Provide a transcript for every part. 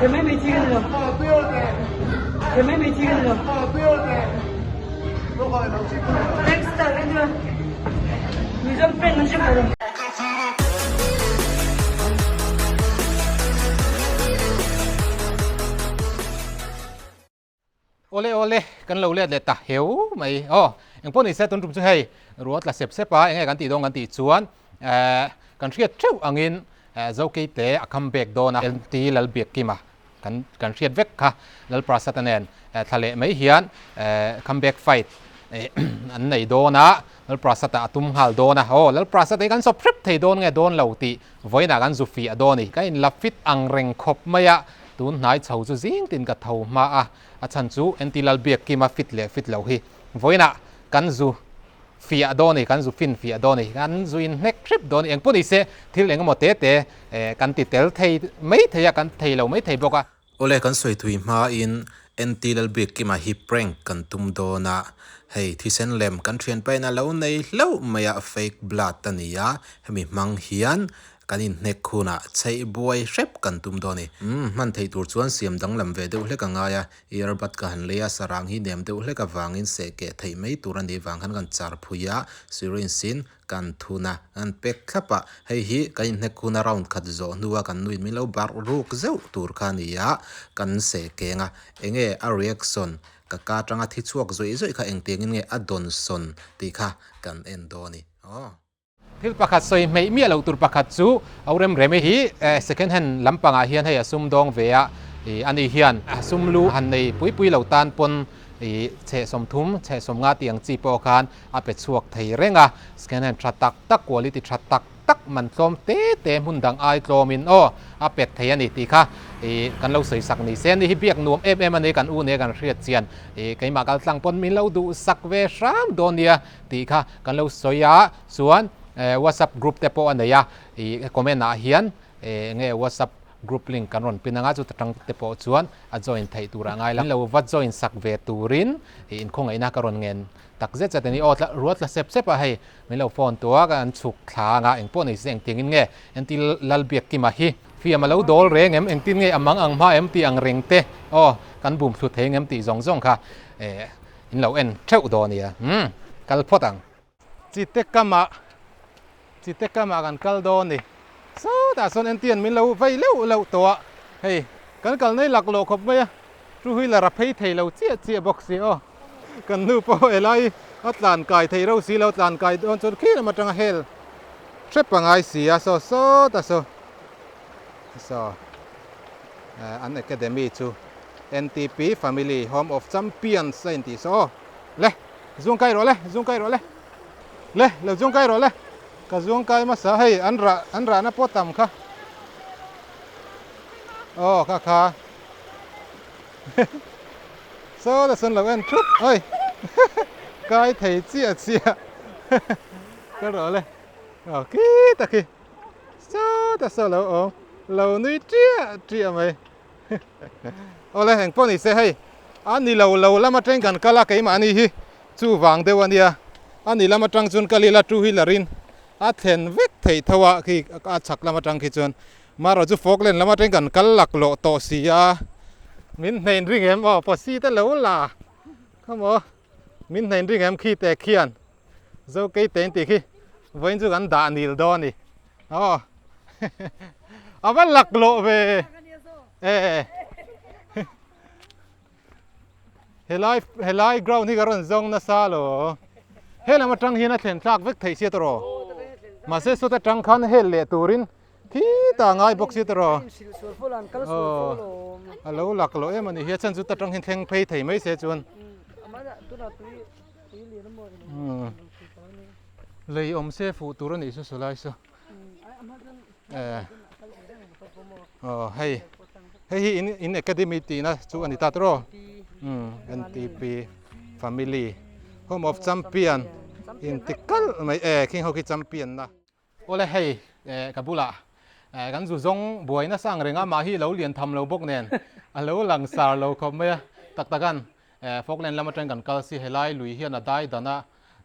He mai mai chi ka ni lo. He mai mai chi ka ni lo. Prankster ka ni lo. Mizo prank an hre pawh lo. Awle awle kan lo let leh ta heu mai aw engpawh ni se tun tum chu hei ruah tla sep sep a enge kan tih dawn kan tih chuan eh kan hriat theuh angin eh Zokeite a come back dawn a LT Lalbiakkima kan kan hriat vek kha Lalprasad-a nen eh thla leh mai hian eh come back fight eh an nei dawn a Lalprasad-a a tum nghal dawn a aw Lalprasad-a hi kan sawp hrep thei dawn nge dawn lo tih vawiinah kan zu fiah dawn a ni ka inla fit ang reng khawp mai a. Tun hnai chho chu zing tin ka tho hma a, a chhan chu NT Lalbiakkima fit leh fit lo hi vawiinah kan zu fiah dawn a ni, kan zu fin fiah dawn a ni, kan zu in hnek hrep dawn a ni. Engpawh ni se thil eng emaw te te kan ti tel thei mai thei a, kan thei lo mai thei bawk a. Awle kan sawi thui hmain NT Lalbiakkima hi prank kan tum dawn a, hei thisen lem kan thianpain a lo nei hlauh mai a, fake blood a ni a, hemi hmang hian Kan inhnek hunah chheih buai hrep kan tum dawn a ni. Umm, hman theih tur chuan siam danglam ve deuh hlek a ngai a, earbud ka han lei a, sarang hi nem deuh hlek avangin seh keh theih mai tur a nih vang khan kan char phui a, syringe in kan thun a, kan pek thlap a, hei hi kan inhnek huna round khat zawh hnua kan nuin min lo barh ruk zeuh tur kha a ni a, kan seh keng a, enge a reaction ka ka atanga thi chhuak zawih zawih kha engtiangin nge a dawnsawn tih kha kan en dawn a ni. Aw. Thil pakhat sawi hmeih miah loh tur pakhat chu Au Rem Reme hi second hand lampangah hian hei a sum dawng ve a, ani hian sum lu han nei pui pui lo tan pawn chhe sawmthum, chhe sawmnga tih ang chi pawh khan a pe chhuak thei reng a, second hand tha tak tak, quality tha tak tak man tlawm te te hmun dang ai tlawmin aw a pet thei a ni tih kha kan lo sawi sak ni se. Ani hi biak nuam em em a ni, kan u nia kan hriat chian keimah kal tlang pawn min lo duhsak ve hram dawn nia. Tih kha kan lo sawi a, chuan WhatsApp group te pawh a nei a, ih comment ah hian enge WhatsApp group link kan rawn pin anga chuta tang te pawh chuan a join theih tur a ngai lo. Lo va join sak ve turin ih inkhawngaihnaa ka rawn ngen tak zet zet a ni. Aw tla ruat tla sep sep a hei min lo phone tua ka an chhuk thla anga engpawh nei se engtiangin nge entir Lalbiakkima hi fiam a lo dawl reng em engtin nge a mang ang hma em tih ang reng te aw kan bum thlu thei ang em tih zawng zawng kha eh In lo en theuh dawn nia. Umm kal phawt ang. Chite kamah chite kamah kan kal dawn ni. Sawtah sawn entian min lo vei leuh leuh tawh a. Hei kan kal nei laklawh khawp mai a. Two wheeler a phei thei lo chiah chiah bawk si aw. Kan nu pawh helai a tlan kai thei reuh si lo tlan kai dawn chuan khi lam atanga hel hrep a ngai si a saw sawtah saw saw an academy chu. NTP Family Home of Champions a intih saw aw. Le, zuang kai rawh le, zuang kai rawh le. Le, lo zuang kai rawh le. Ka zuang kai hmasa hei an rah an rahna pawh tam kha. Aw kha kha. Saw la sawn lo en thup oi. Kai thei chiah chiah. Ka rawh le. Aw khi tak hi. Saw ta saw lo awm. Lo nui chiah chiah mai. Awle eng pawh ni se hei a ni lo lo lam atang kan kal a keimahni hi chuvang deuh a nia a ni lam atang chuan kal ila two wheeler in a thlen vek theih tho a khi a chhak lam atang khi chuan marawh chu Falkland lam atang kan kal laklawh tawh si a min hnein ring em aw pawsi te lo la khawmaw min hnein ring em khi te khian Zokei te in tih khi vawiin chu kan dah nil dawn a ni aw a va laklawh ve e helai helai ground hi ka rawn zawng nasa lo helam atang hian a thlen thlak vek theih sia tawh mahse sawt atang khan hel leh turin thi ta ngai bawk sia tawh a lo laklawh em a ni hi a chhan chu ta tang hian thleng phei thei mai se chuan. Lei awm se fuh tur a nih chu saw lai saw eh aw hei hei hi in in academy tihna chu a ni ta tawh aw umm NTP family home of champion inti kalh mai eh khing ho khi champion na. Awle hei eh ka bulah eh kan zu zawng buai nasa ang reng a mah hi lo lian tham lo bawk nen a lo lang sar lo khawp mai a tak tak an eh Falkland lam atang kan kal si helai lui hian a dai dan a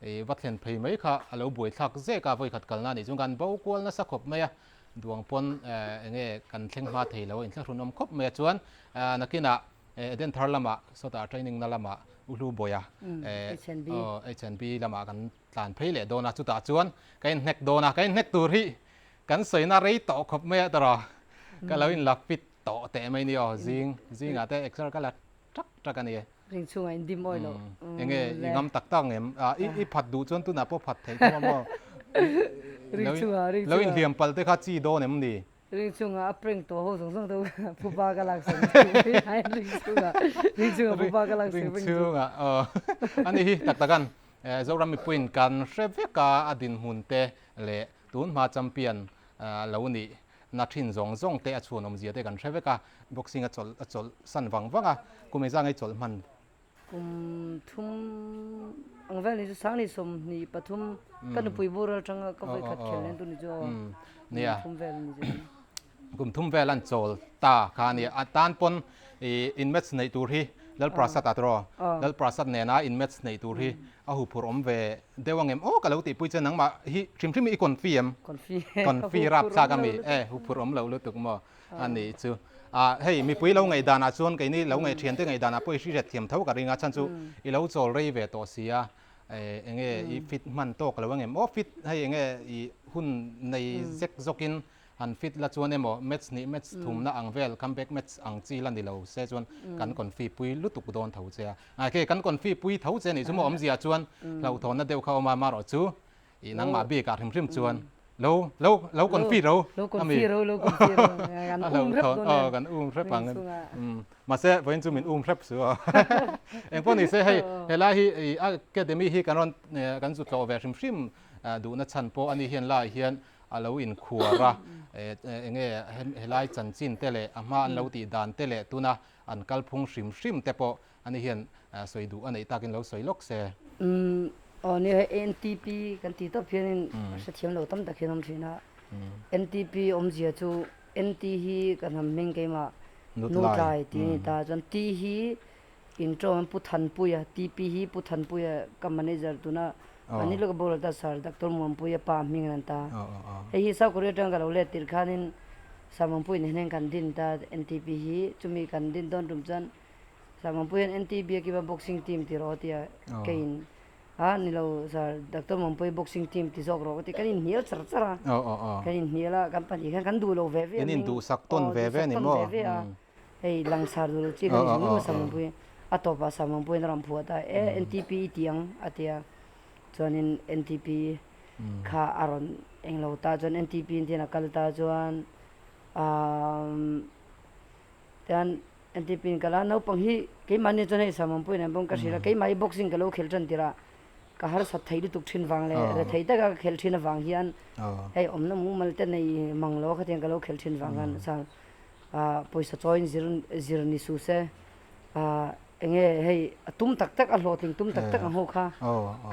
ih va thlen phei mai kha a lo buai thlak zek a vawikhat kalna anih chuan kan bo kual nasa khawp mai a. Duang pawn eng nge kan thleng hma thei lo a inthlahrun awm khawp mai a chuan nakinah Eden thar lamah sawtah training na lamah U Hlu Bawia H&B lamah kan tlan phei leh dawn a chutah chuan ka inhnek dawn a ka inhnek tur hi kan sawina rei tawh khawp mai a tawrh ka lo inla fit tawh teh mai ni aw zing zingah te exer ka la tak tak a ni e. Ring chhungah in dim awi loh. Enge i ngam tak tak ngem? I phat duh chuan tunah pawh phat theih tho a maw? Ring chhungah, ring chhungah. Lo inhliam pal te kha chi dawn em ni? Ring chhungah a prank tawh ho zawng zawng te phuba ka lak sak ring chhungah, ring chhungah phuba ka lak sak ring chhungah aw. Ani hi tak takan Zoram mipuiin kan hre vek a, a dinhmun te leh tun hma champion lo nih Na thin zawng zawng te a chhuan awmzia te kan hre vek a, boxing a chawlh a chawlh san vang vang a, kum engzah ngei chawlh hman? Kum thum ang vel ni chu Sangni 23 ka nupui boral tanga ka vawi khat khel nen tu ni chu aw nia kum thum vel ni chu. Kum thum vel an chawl ta kha a nia, a tan pawn ih in match neih tur hi Lalprasad a tawrh aw, Lalprasad nena in match neih tur hi A huphurh awm ve deuh ang em? Aw ka lo tihpui che nangmah hi hrim hrim i confi em? Confi. Confi rapthlak a mi e huphurh awm lo lutuk maw a nih chu. Ah hei mipui lo ngaihdan ah chuan keini lo ngaih thian te ngaihdan ah pawh i hriat thiam tho ka ring a chhan chu i lo chawl rei ve tawh si a eh enge i fit hman tawk lo ang em? Aw fit hei enge i hun nei zek zawk in Han fit la chuan emaw match hnih match thumna ang vel comeback match ang chi la ni lo se chuan kan confi pui lutuk dawn tho che a. Ai khi kan confi pui tho che nih chu maw awmzia chuan hlauhthawnna deuh kha awm a marawh chu ih nangmah bikah hrim hrim chuan lo lo lo confi ro a mi a hlauhthawn aw kan um hrep ang mahse vawiin chu min um hrep su aw engpawh ni se hei helai hi ih academy hi kan rawn kan zu tlawh ve hrim hrim duhna chhan pawh ani hian laiah hian a lo inkhuar a, enge helai chanchin te leh a hma an lo tih dan te leh tuna an kalphung hrim hrim te pawh ani hian sawi duh a neih takin lo sawi lawk se. Umm aw nia hei NTP kan tih tawp hianin a hrethiam lo tam tak hian awm thin a, NTP awmzia chu NT hi ka hnam hming keimah Nutlai tih a ni ta, chuan T hi Intro an Pu Thanpuia, TP hi Pu Thanpuia ka manager tuna an ni lawk a boral ta Sir Doctor Muanpuia pa hming an ta. Hei hi South Korea atanga ka lo let tirh khanin Sir Muanpuia nen hian kan din ta NTP hi chumi kan din dawn tum chuan Sir Muanpuia hian NT Biakiba boxing team ti rawh a ti a keiin a ni lo Sir Doctor Muanpuia boxing team ti zawk rawh ka ti kan inhnial char char a kan inhnial a kan pahnih khan kan duh lo ve ve a hming aw duhsak tawn ve ve a. Hei langsar duh lo chi kha ni hrim hrim a Samangpui a tawpah Samangpuiin a rawn phuah ta e NTP i ti ang a ti a chuanin NTP kha a rawn eng lo ta chuan NTP in tihian a kal ta chuan umm tihian NTP in kal a naupang hi keimahni chuan hei Samangpuiin an pawm ka hrilh a keimah hi boxing ka lo khelh tan tirh a ka harsat thei lutuk thin vang leh rethei taka ka khelh thin avang hian hei awmna mumal te nei mang lo a khatiang ka lo khelh thin vang khan chuan ah pawisa chawiin zir zir ni suh se ah eng nge hei a tum tak tak a hlawhtling tum tak tak ang ho kha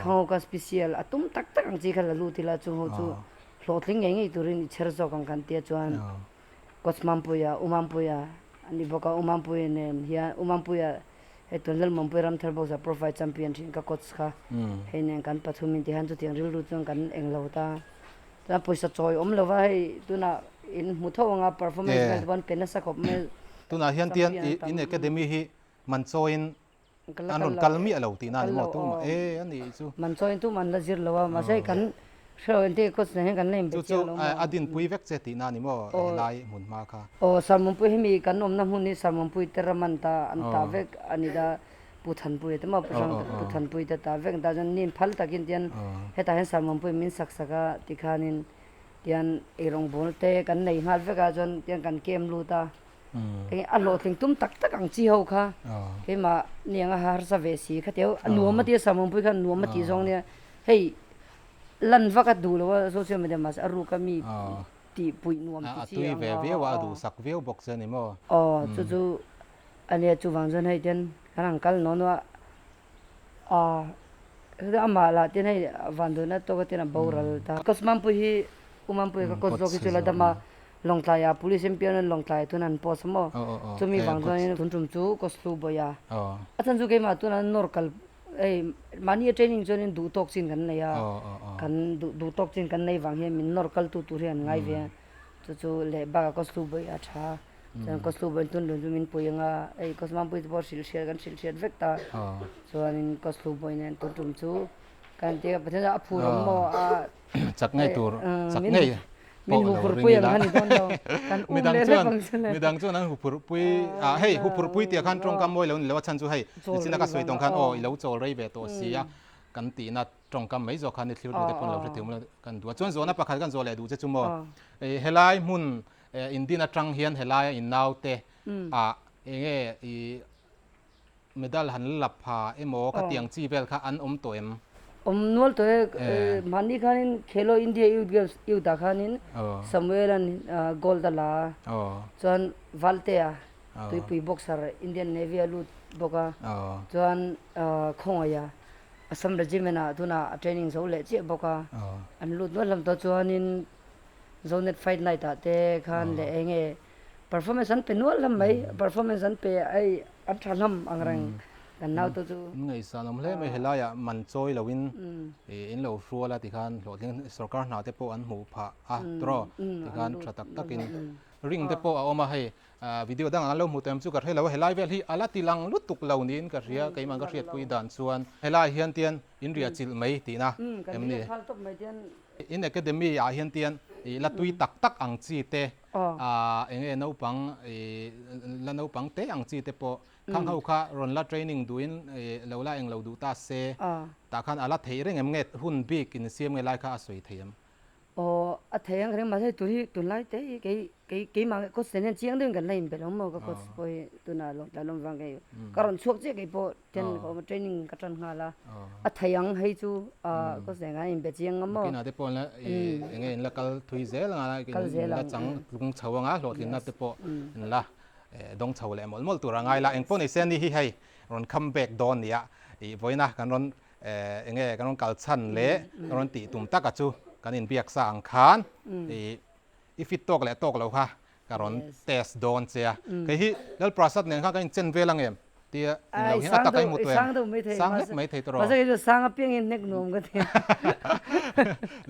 khang ho kha special a tum tak tak ang chi kha la lut ila chung ho chu hlawhtling ngei ngei turin i chher zawk ang kan tia chuan coach Mampuia U Mampuia a ni bawk a U Mampuia nen hian U Mampuia hei tun Lalmuanpuia Ramthar Boxer profile champion thin ka coach kha hei nen kan pathum in tihian chutiang rilru chuan kan englo ta. Chuan pawisa chawi awm lova hei tunah in hmu tho anga performance vel te pawh an pe nasa khawp mai. Tunah hian tian in academy hi man chawiin an rawn kal miah lo tihna a ni maw tumah e a nih chu. Man chawiin tumah an la zir lo a mahse hei kan hre lo engtin coach nen hian kan la inbe chiang lo maw. Chu chu a dinpui vek che tihna a ni maw helai hmun hma kha. Aw Sarmawnpui hemi kan awmna hmun hi Sarmawnpui te ram an ta an ta vek a ni ta. Pu Thanpuia te maw Pu Hrang Pu Thanpui te ta vek ta chuan nin phal takin tian hetah hian Sarmawnpui min sak sak a tikhanin tian eirawng bawl te kan nei nghal vek a chuan tian kan kem lut a eng a hlawhtling tum tak tak ang chi ho kha keimah niang a harsa ve si kha teu a nuam a tia Sarmawnpui khan nuam a tih zawng nia hei lan vak a duh lo a social media mahse a ruk a mi tih puih nuam ti chi ang a tui ve viau a a duhsak viau bawk che ni maw aw chu chu A nia chuvang chuan hei ten kan han kal nawn a, aah amah lah ten hei vanduaina tawka ten a boral ta. Ka Mampui hi U Mampui ka coach zawk hi chu la dam a, Lawngtlai ah police in pian Lawngtlai tun an post a maw, chumi vang chuan tun tum chu ka slu bawi a, a chhan chu keimah tuna nawr kal hei mahni a training chuan in duh tawk chin kan nei a, kan duh tawk chin kan nei vang hian min nawr kal tu tur hi an ngai ve a. Chu chu leh bakah ka slu bawi a tha. Chuan ka slu bawi tun lun chu min pui anga hei ka mampui te pawh hrilh hriat kan hrilh hriat vek ta. Chuanin ka slu bawi nen tun tum chu kan tia Pathian chuan a phur awm maw a Chak ngei tur chak ngei min pawh lo huphurh ring pui ang ila. kha ni dawn lo. Kan um Midang leh chuan hlek ang chu le. midang chuan an huphurh pui ah hei huphurh pui tih ah khan tawngkam mawi lo ni lo a chhan chu hei Chawl nichina rei ka sawi vang tawng a khan aw. aw i lo chawl rei ve tawh si a kan tihna tawngkam mai zawk khan i thlir duhte pawn lo hre thiam lo kan duh a. Chuan zawhna pakhat kan zawh leh duh che chu maw helai hmun indin atang hian helaia in naute ah enge i medal han la pha emaw khatiang chi vel kha an awm tawh em? Awm nual tawh e, mahni khanin Khelo India Youth Games Youth ah khanin Samuel-a'n gold a la a, chuan Valtea tuipui boxer Indian Navy a lut bawk a, chuan Khawngaia Assam Regiment ah tunah a training zo leh chiah bawk a, an lut nual hlawm tawh chuanin Zonet Fight Night ah te khan leh eng nge performance an pe nual hlawm mai, performance an pe hei an tha hlawm ang reng kan nau te chu. In ngaihsan awm hle mai helaiah man chawi loin in lo hrual a tikhan hlawhtling sorkar hna te pawh an hmuh phah a tawraw tikhan tha tak takin ring te pawh a awm a hei video dangah an lo hmu tawh em chu ka hre lo a helai vel hi a la ti lang lutuk lo niin ka hria keimah ka hriatpui dan chuan helai hian tian in riah chilh mai tihna em ni in academy ah hian tian ih la tui tak tak ang chi te ah eng nge naupang ih la naupang te ang chi te pawh khang ho kha rawn la training duhin ih lo la englo duh ta se tah khan a la theih reng em nge hun bik in siam nge lai kha a sawi thei em. Aw a thei ang ka ring mahse tun hi tunlai te hi kei kei keimah coach nen hian chiang deuhin kan la inbelh awm maw ka coach pawh hi tunah lawngtlai lawm vang kei ka rawn chhuak chiah kei pawh ten ka awm a training ka tan nghal a a thei ang hei chu ah coach nen khan inbe chiang ngam maw. Kinah te pawh la ih eng nge in la kal thui zel anga in la chang tlung chho anga hlawhtlinna te pawh in la dawng chho leh mawlh mawlh tur a ngai la engpawh ni se ni hi hei rawn come back dawn nia ih vawiina kan rawn Eng nge kan rawn kal chhan leh kan rawn tih tum taka chu kan inbiak sa ang khan ih i fit tawk leh tawk lo kha ka rawn test dawn che a. Kei hi Lal Prasad nen khan kan inchen vel ang em tia in lo hian a tak a inhmu tawh em? Sang hlek mai thei tawh rawh.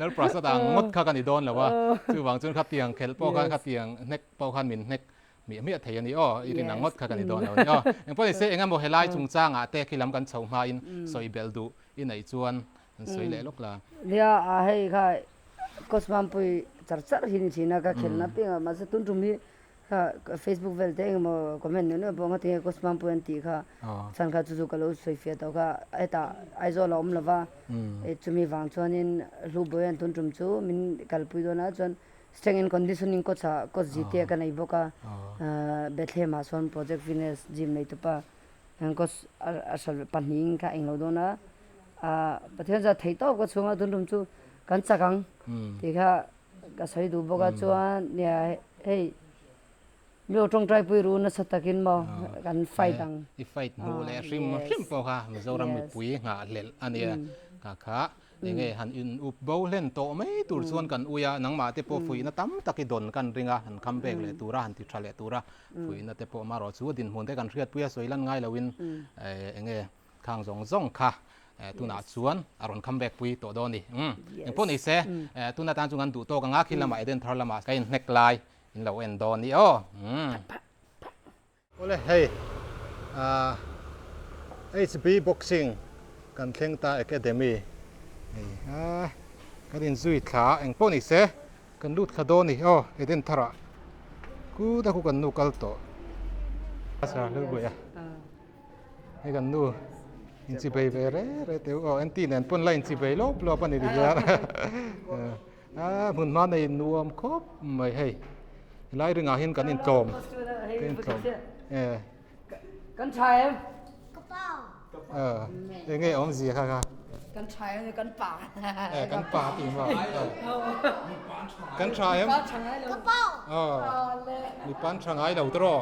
Lal Prasad ang ngawt kha ka ni dawn lo a, chuvang chuan khatiang khelh pawh khan khatiang hnek pawh khan min hnek Miah miah thei a ni aw, i rin ang ngawt kha ka ni dawn lo a ni aw. Engpawh ni se eng emaw helai chungchangah te khi lam kan chho hmain sawi belh duh i neih chuan an sawi leh lawk la. Nia a hei kha coach Mampui char char hi ni thin a ka khelna piang a mahse tun tum hi kha Facebook vel te engemaw comment neuh neuh pawh ngatinge coach Mampui an tih kha chhan kha chu chu ka lo sawi fiah tawh kha hetah Aizawl a awm lova chumi vang chuanin Hlubawian tun tum chu min kalpui dawn a chuan Strength and Conditioning coach ah coach zite ka nei bawk a, Bethlehem ah sawn Project Fitness gym nei tupa coach a hral pahnihin kha englo dawn a, Pathian chuan theih tawp ka chhung a tun tum chu kan chak ang tih kha ka sawi duh bawk a chuan nia hei Mi aw tawngtai pui ru nasa takin maw kan fight ang. I fight hmuh leh hrim hrim pawh kha Mizoram mipui nghah hlelh a nia. Kha kha enge han in up bo hlen tawh mai tur chuan kan ui a, nangmah te pawh fuihna tam tak i dawn kan ring a, han come back leh tura han ti tha leh tura fuihna te pawh amaherawh chu dinhmun te kan hriatpui a sawi lan ngai loin enge khang zawng zawng kha tunah chuan a rawn come back pui tawh dawn a ni. Engpawh ni se tun atan chu kan duh tawk ang a, khi lamah Eden thar lamah ka inhnek lai In lo en dawn ni aw. Awle hei ah HB boxing kan thleng ta academy hei a kan in zui thla eng pawh ni se kan lut thla dawn ni aw Eden thar ah ku ta khu kan nu kal tawh a hlui a hei kan nu in chi bei ve re re teu aw NT nen pawn la in chi bei lawp lawp a ni tihian. A hmun hma nei nuam khawp mai hei helai ringah hian kan intlawm kan intlawm e kan tha em a eng nge awmzia kha kha kan tha em kan pa e kan pa tih maw kan tha em a mi pan tha ngai lo tawh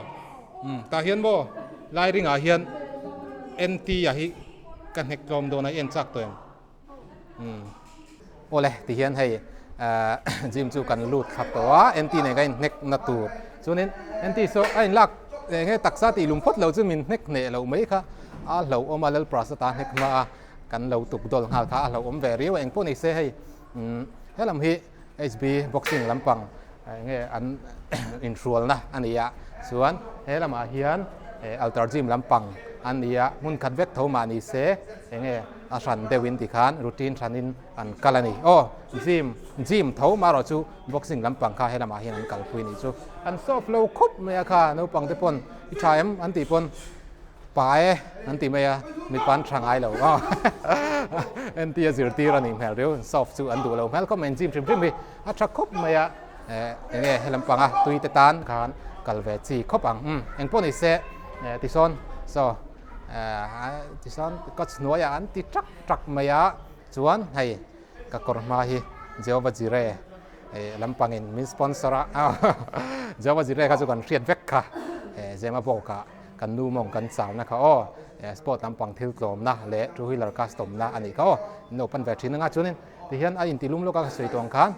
um tah hian maw lai ringah hian NT ah hi ka hnek tlawm dawn a i en chak tawh em. Awle ti hian hei gym chu kan lut thla tawh a NT nen kan inhnek na tur chuanin NT saw a inlak eng nge taksa tih lum phawt lo chu min hnek hneh loh mai kha a hlauhawm a Lalprasad a hnek hma a kan lo tuk dawl nghal kha a hlauhawm ve riau a engpawh ni se hei helam hi HB boxing lampang. Enge an inhrualna a ni a, chuan he lamah hian altar gym lampang a ni a, hmun khat vek tho mah ni se enge a hran deuhin tikhan routine hranin an kal a ni. Aw gym gym tho marawh chu boxing lampang kha he lamah hian an kalpui a nih chu. An soft lo khawp mai a kha naupang te pawn i tha em an tih pawn Pa e an ti mai a, mipa an tha ngai lo aw. NT a zirtir a nih hmel riau, soft chu an duh lo hmel khawp mai, an gym hrim hrim hi a tha khawp mai a, eng nge he lampanga tui te tan khan kal ve chi khawp ang. Umm eng pawh ni se tisawn saw tisawn coach hnuaiah an ti trak trak mai a, chuan hei ka kawr hma hi Jehovah Jireh lampangin min sponsor a, Jehovah Jireh kha chu kan hriat vek kha Zema bawkah. Kan nu mawng kan charna kha aw, sport lampang thil tlawmna leh two wheeler custom na a nih kha aw, in lo pan ve thin anga chuanin tihian a intilum lawk a ka sawi tawh ang khan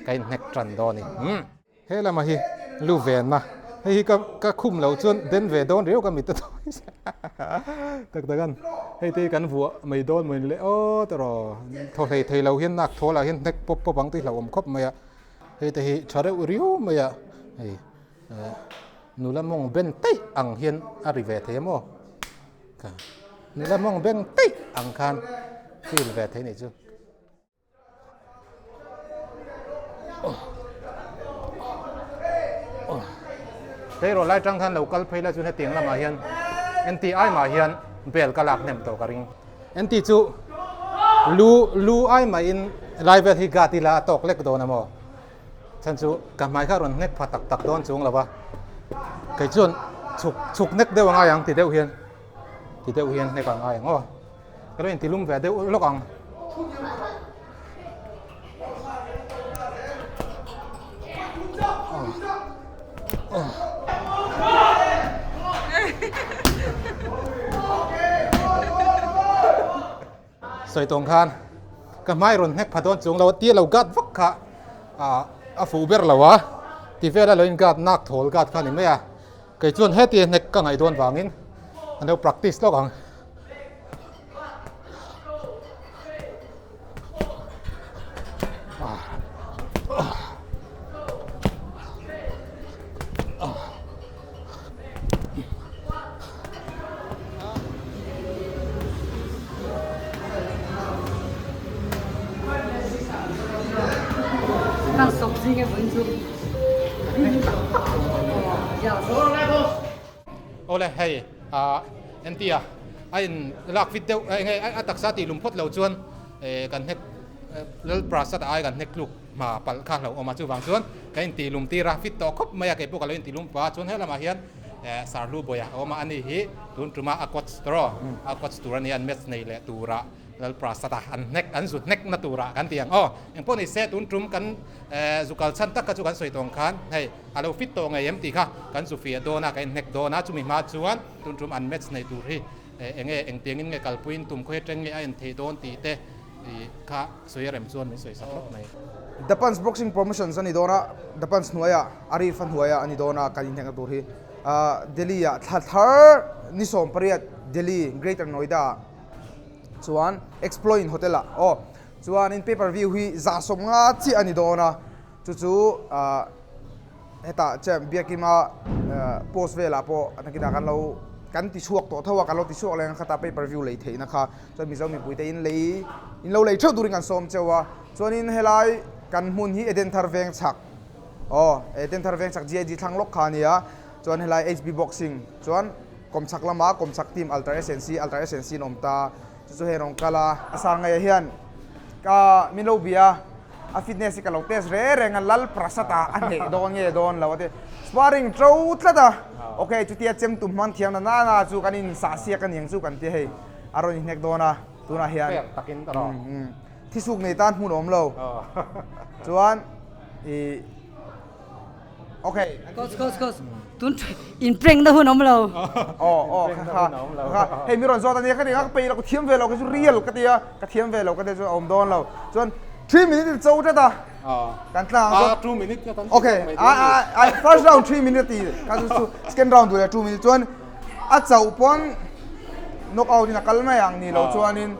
ka inhnek tan dawn a ni. Umm. He lama hi lu venna, hei hi ka ka khum lo chuan den ve dawn riau ka mit a tawi tak tak an, hei te hi kan vuah mai dawn mawni le aw tawh thaw hlei thei lo hian nak thawl ah hian hnek pawp pawp ang tih hlauhawm khawp mai a, hei te hi tha reuh riau mai a hei. Nula mawng ben teih ang hian a ri ve thei a maw? Nula mawng ben teih ang khan feel ve thei nih chu. Tleirawl lai tang khan lo kal phei la chuan hetiang lamah hian NT ai mah hian bel ka lak hnem tawh ka ring. NT chu lu lu ai mahin lai vel hi gat ila a tawk lek dawn a maw? Chhan chu ka hmai kha rawn hnek pha tak tak dawn chuang lo va, kei chuan chhuk chhuk hnek deuh a ngai ang ti deuh hian ti deuh hian hnek a ngai ang aw. Ka lo intilum ve deuh lawk ang. Sawi tawng khan ka hmai rawn hnek pha dawn chung lo tia lo guard vak kha a fuh ber lo a, ti vela lo in guard nak thawl guard kha a ni mai a, kei chuan heti hnek ka ngaih dawn vangin an lo practice lawk ang. Awle hei entia a in lak fit deuh enge a taksa tih lum phawt lo chuan kan hnek lal prasad ai kan hnek tluk hma palh kha hlauh awm a chuvang chuan ka intih lum tir a fit tawh khawp mai a keipawh ka lo intih lum pah a chuan helamah hian Sarlu Bawia a awm a ani hi tun tuma a coach tawh a coach tur a ni a an match nei leh turah Lal Prasad a an hnek an zu hnek na turah kan ti ang aw engpawh ni se tun tum kan zu kal chhan tak kha chu kan sawi tawng khan hei a lo fit tawh ngei em tih kha kan zu fiah dawn a kan inhnek dawn a chumi hma chuan tun tum an match nei tur hi enge engtiangin nge kalpuiin tum khawi atang nge a en theih dawn tih te I kha sawi a rem chuan min sawi sak lawk mai. The Punch Boxing Promotions a ni dawn a, The Punch hnuaiah, Arif a hnuaiah a ni dawn a kan inhnek tur hi. Delhi ah thla thar ni 18 Delhi, Greater Noida ah chuan Exploin Hotel ah aw chuanin pay per view hi 150 chiah a ni dawn a, chu chu Hetah chuan Biakima post velah pawh nakinah kan lo kan ti chhuak tawh tho a, kan lo ti chhuak leh ang kha ta pay per view lei theihna kha chuan Mizo mipuite in lei in lo lei theuh turin kan sawm cheu a. Chuanin helai kan hmun hi Edenthar veng chhak aw Edenthar veng chhak GIG thlang lawk kha a ni a, chuan helai HB Boxing chuan kawmchhak lama kawmchhak team Altar SNC Altar SNC an awm ta chu chu hei rawn kal a. A Sangaiah hian ka min lo bia a. A fitness hi ka lo test re reng a, Lal Prasad ah a hneh dawn nge dawn lo a ti. Sparring to tlat a, ok chutia chem tum hman thiam na na na chu kan in sah siak a niang chu kan ti hei, a rawn inhnek dawn a tunah hian. Fair takin ta rawh. Thisuk nei tan hmun a awm lo. Chuan i. Okay. Coach, coach, coach. Tun in prank na hun awm lo. Oh, oh, kha kha. Kha, hei mi rawn zawt ania ka ti ka pei lo ka thiam ve lo ka chu real ka tia, ka thiam ve lo ka tia chu a awm dawn lo. Chuan 3 minute in cho tlat a. Kan tlang ang chu. 2 minute ka kan. Okay. A a first round 3 minute ti. Ka chu chu second round du le 2 minute chuan a chauh pawn knock out in a kal mai ang ni lo chuanin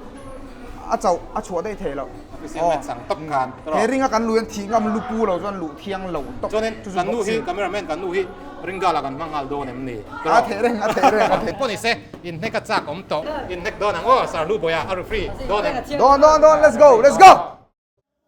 a chauh a chhuah daih thei lo. Official match ang tawp khan. He ringa kan luh hian thih ngam lu pu lo chuan luh thiang lo tawp. Chuanin kan nu hi cameraman kan nu hi ringala kan hmang nghal dawn em ni? A theh reng, a theh reng, a theh. Pawh ni se, inhnek a chak awm tawh. Inhnek dawn ang aw, Sir Luboya a referee dawn em? Dawn, dawn, dawn, let's go, let's go!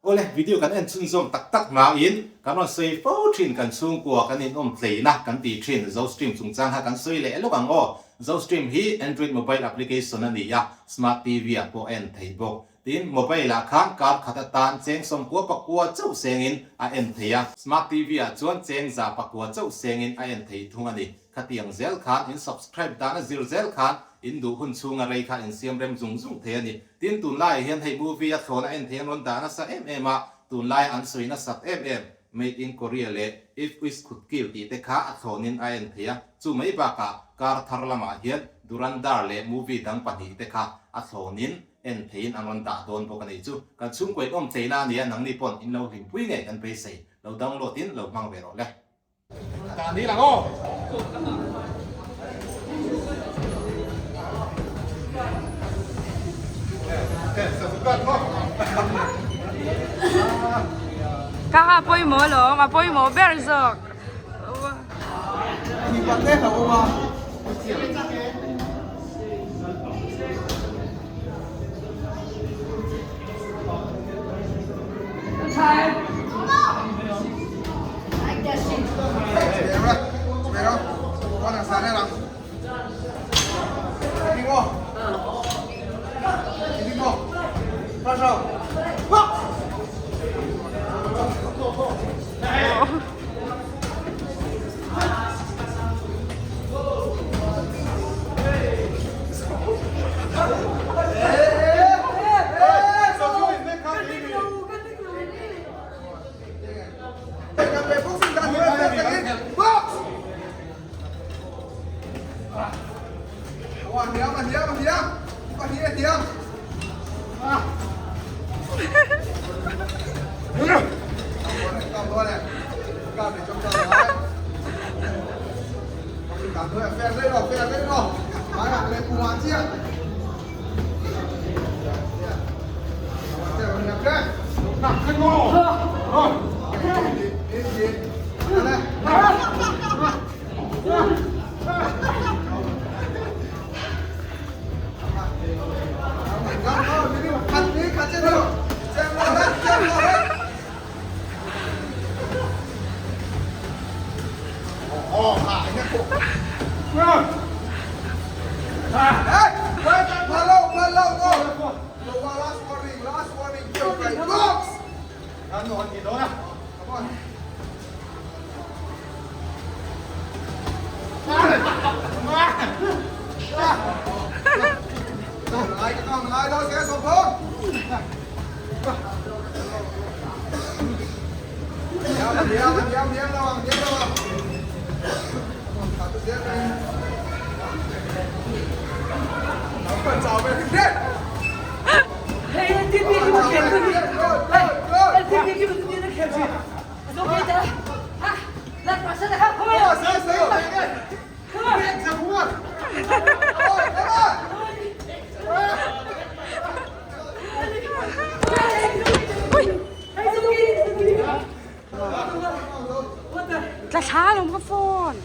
Awle, video kan en chhunzawm tak tak hmain kan rawn sawi fo thin kan chhungkua kan inawm tleina kan ti thin Zostream chungchang kha kan sawi leh lawk ang aw. Zostream hi Android mobile application a ni a, Smart TV ah pawh a en thei bawk. Tin, mobile ah khan kar khat atan cheng sawmkua pakua chauh sengin a en thei a, Smart TV ah chuan cheng za pakua chauh sengin a en thei thung a ni. Khatiang zel khan in subscribe dan a zir zel khan in duh hun chhunga rei kha in siam rem zung zung thei a ni. Tin, tunlaiah hian hei movie a thlawn a en thei an rawn dah nasa em em a, tunlaia an sawi nasat em em Made in Korea leh If Wish Could Kill tih te kha a thlawnin a en thei a, chu mai bakah kar thar lamah hian Durandar leh movie dang pahnih te kha a thlawnin en theiin an rawn dah dawn bawk a nih chu. Kan chhungkaw in awm theihna a nia, nangni pawn in lo hlimpui ngei kan beisei. Lo download in lo hmang ve rawh le. Tah ni lang aw. Ka kha pawimawh alawm, a pawimawh ber zawk. Tla thla alawm ka phone.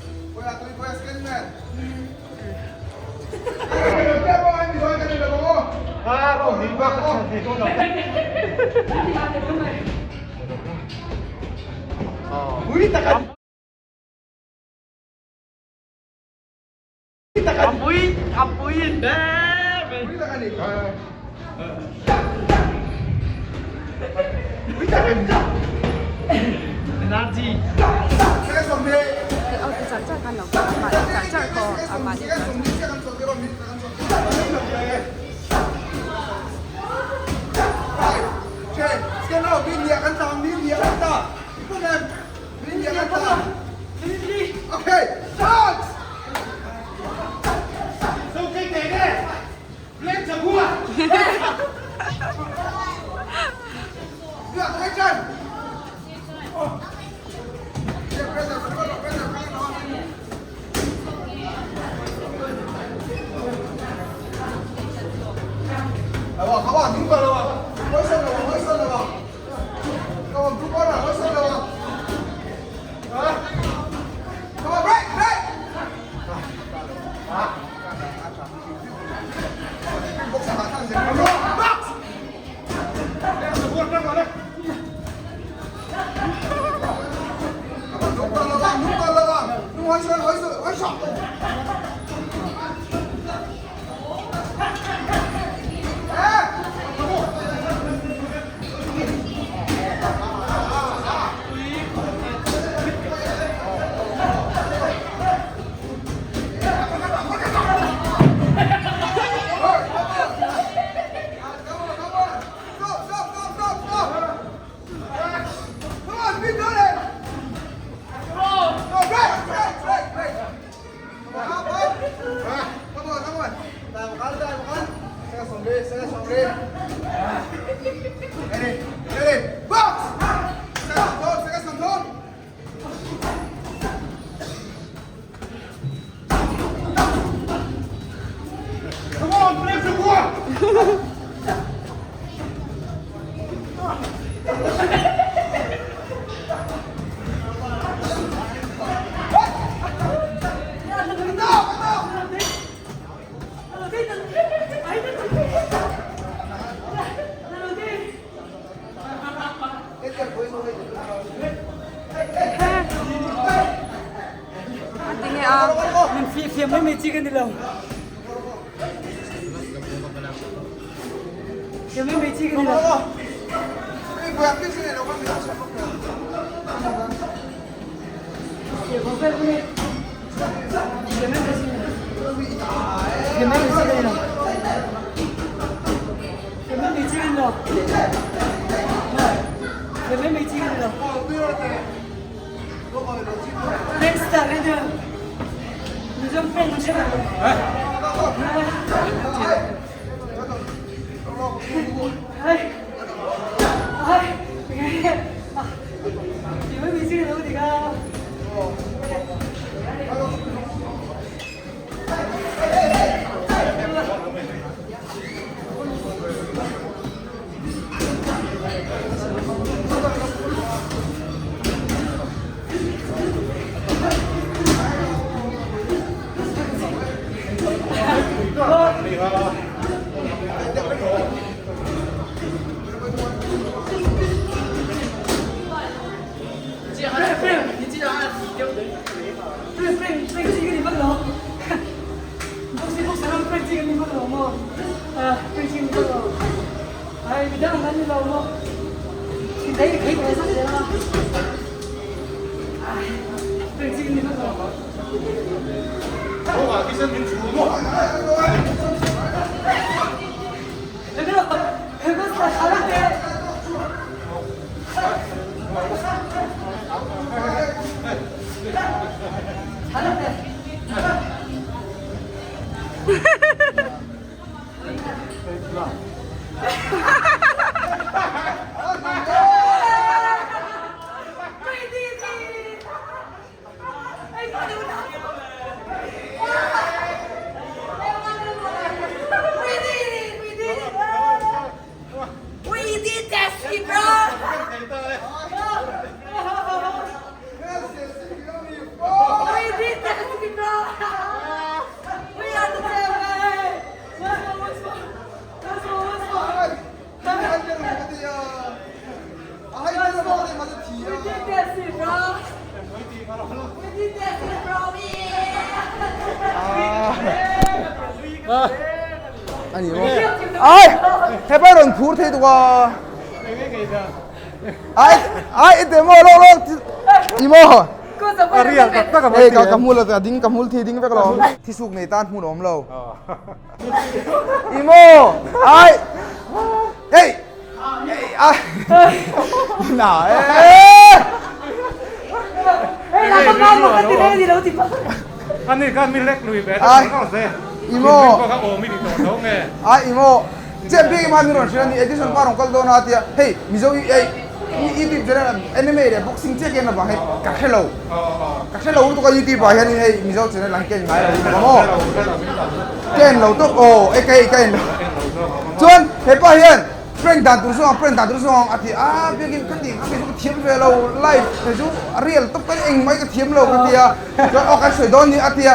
A ti nge a. Min fi fiam mai mai chi ka ni lo. Fiam mai mai chi ka ni lo. Fiam mai mai chi ka ni lo. Fiam mai mai chi ka ni lo. Fiam mai mai chi ka ni lo. Prankster ka ni. Mizo prank an hre lo. Ai, he pai rawn phur thei tuk a. Ai, ai te mo lo lo i mo. Real tak tak Ei ka ka hmul a ding ka hmul thi ding vek lo. Thi suk nei tan hmun awm lo. I mo. Ai. Ei. Ei ai. Na e. Hei la ka mau ka ti le ni lo ti pa. Ani kan mi lek lui ve Ai. ta se. I mo. Ka awm i ti tawh tho nge. Ai i mo. Che big ma mi ron hria ni Edison pa rong kal dawn a tia. Hei Mizo i ei YouTube channel anime leh boxing chiah hian avang hei ka hre lo. Ka hre lo lutuk a YouTube ah hian hei Mizo channel ang hi ka en ngai lo lutuk a maw. Ka en lo tawp aw e ka ka en lo. Chuan hepa hian prank dan tur zawng prank dan tur zawng a ti a biakin ka ti ka kei chu ka thiam ve lo live kei chu a real tawp ka eng mai ka thiam lo ka ti a chuan aw kan sawi dawn ni a ti a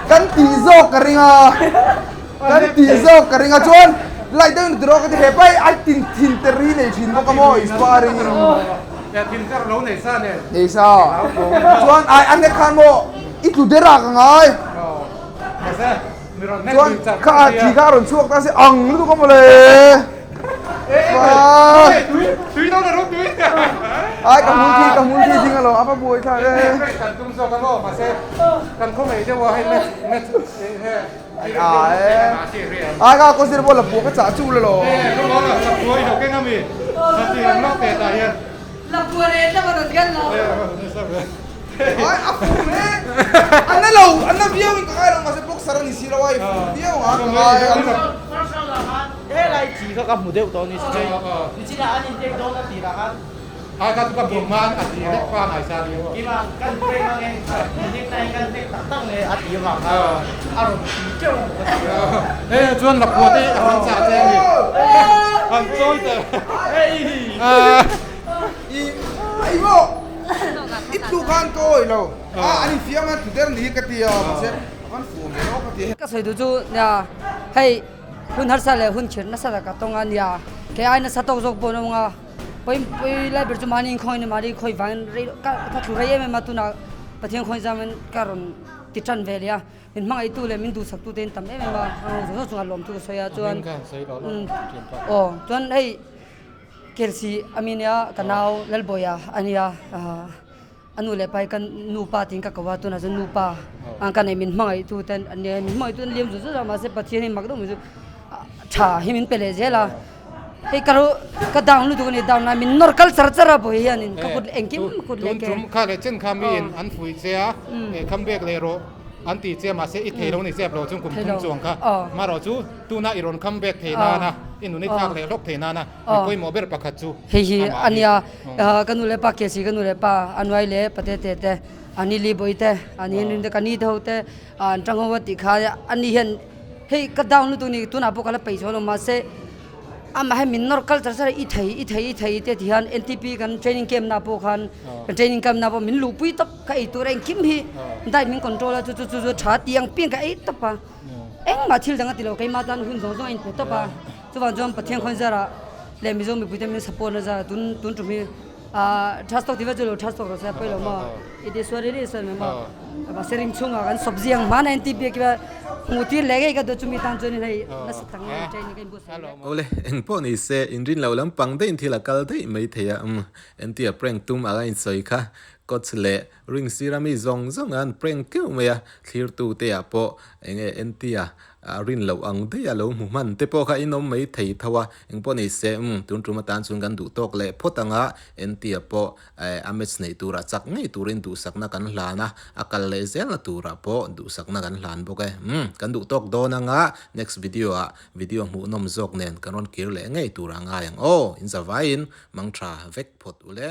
kan tih zawk ka ring a kan tih zawk ka ring a chuan light deuh in tiraw ka ti hepa hi a tin thin te ri nei thin bawk a maw inspiring in thin ter lo nei sa nen nei sa chuan ai a hnek khan maw i tlu der ah ka ngai Chuan kha a thi kha a rawn chhuak ta se ang lutuk a mawle. Tui dawn a rawng tui. Ai ka hmul thi ka hmul thi ding alo apa buai thlak e. Kan tum zawk a maw mahse kan khaw mai deuh a hei match match he. Ai ka ko sir pawh lapua ka chah chu le lo. Eh ka maw lapua i lo keng ami. Ti ang lawk teh tah hian. Lapua leh tlak a rawn kal lo. Ai a fu hle an na lo an na viau in ka ngai lo mahse boxer a ni si lo a i fu viau ang ka ngai a First round ah khan helai thi kha ka hmu deuh tawh ni si nichinah an in take dawn a tirah khan Ai kha chu ka hmu hman a ti lek pa ngai sa ni Kima kan prank ang e nek na hi kan nek tak tak le a ti avang khan a rawn ti teuh ang ka ti a. E chuan lapua te a han chah che ani han chawi ta I ai maw I tlu khan ka awih lo a an infiam a tlu der ni hi ka ti a mahse a van fuh awm lo ka ti. Ka sawi duh chu nia hei hun harsa leh hun khirh nasa tak a tawng a nia kei ai nasa tawk zawk pawh an awm ang a. Pawi pawi lai ber chu mahni inkhawi in mahni khawi vangin rei ka ka thlu rei em em a tunah Pathian khawi zamin ka rawn ti tan ve leh a min hmangaihtu leh min duhsaktu te in tam em em a zawng zawng chungah lawmthu ka sawi a chuan aw chuan hei Kelsey a mi nia ka nau Lalbawia a nia A nu leh pa hi ka nupa tiin ka ko a, tunah chuan nupa ang ka nei min hmangaihtu te an nia, min hmangaihtu an liam zut zut a mahse Pathian hi mak deuh mai chu tha hi min pe leh zel a, hei ka ro ka down lutuk a ni down lai min nawr kal char char a bawi hianin ka kut engkim kut leh ke. Tun tum kha leh chen kha miin an fuih che a, kham bek leh rawh an ti che a mahse i thei lo ni chep lo chung kum thum chuang kha marawh chu tuna i rawn kham bek thei nana i nun i thlak leh hlawk thei nana Mi pawimawh ber pakhat chu Hei hi a nia, ka nu leh pa Kesi ka nu leh pa Anuai leh Pate te te, ani Liboi te, ani Henry te, ka ni te ho te an tang ho a tih kha ani hian hei ka down lutuk ni tunah pawh ka la peih chuang lo mahse amah hian min nawr kal char char a i thei i thei i thei te ti hian NTP kan training camp na pawh khan kan training camp na pawh min luhpui tawp ka ei tur engkim hi diet min control a chu chu chu tha ti ang piang ka ei tawp a engmah thil dang a ti lo keimah tan hun zawng zawng a inpe tawp a. Chuvang chuan Pathian khawn zarah leh Mizo mipuite min support na zar tun tun tum hi ah trust tawk ti vel chu lo trust tawk rawh se a pawi lo maw it is what it is a ni maw mahse ring chhungah kan sawp zing ang hmanah in tih biak ila hmuh tir leh ngei ka duh chumi tan chuan hei nasa tak ngei training ka inbuatsaih mek. Awle, eng pawh ni se, inrin loh lampang daih thil a kal daih mai thei a, umm, entia prank tum anga insawi kha coach leh ring sira mi zawng zawng an prank keuh mai a, thlirtu te ah pawh enge entia A rin loh ang daih a lo hmu hman te pawh kha in awm mai thei tho a, engpawh ni se umm tun tum atan chuan kan duh tawk leh phawt ang a, Entia pawh eh a match neih turah chak ngei turin duhsakna kan hlan a, a kal leh zelna turah pawh duhsakna kan hlan bawk e, umm kan duh tawk dawn ang a, next video ah video hmuhnawm zawk nen kan rawn kir leh ngei tur a ngai ang aw, in zavaiin mangtha vek phawt ule.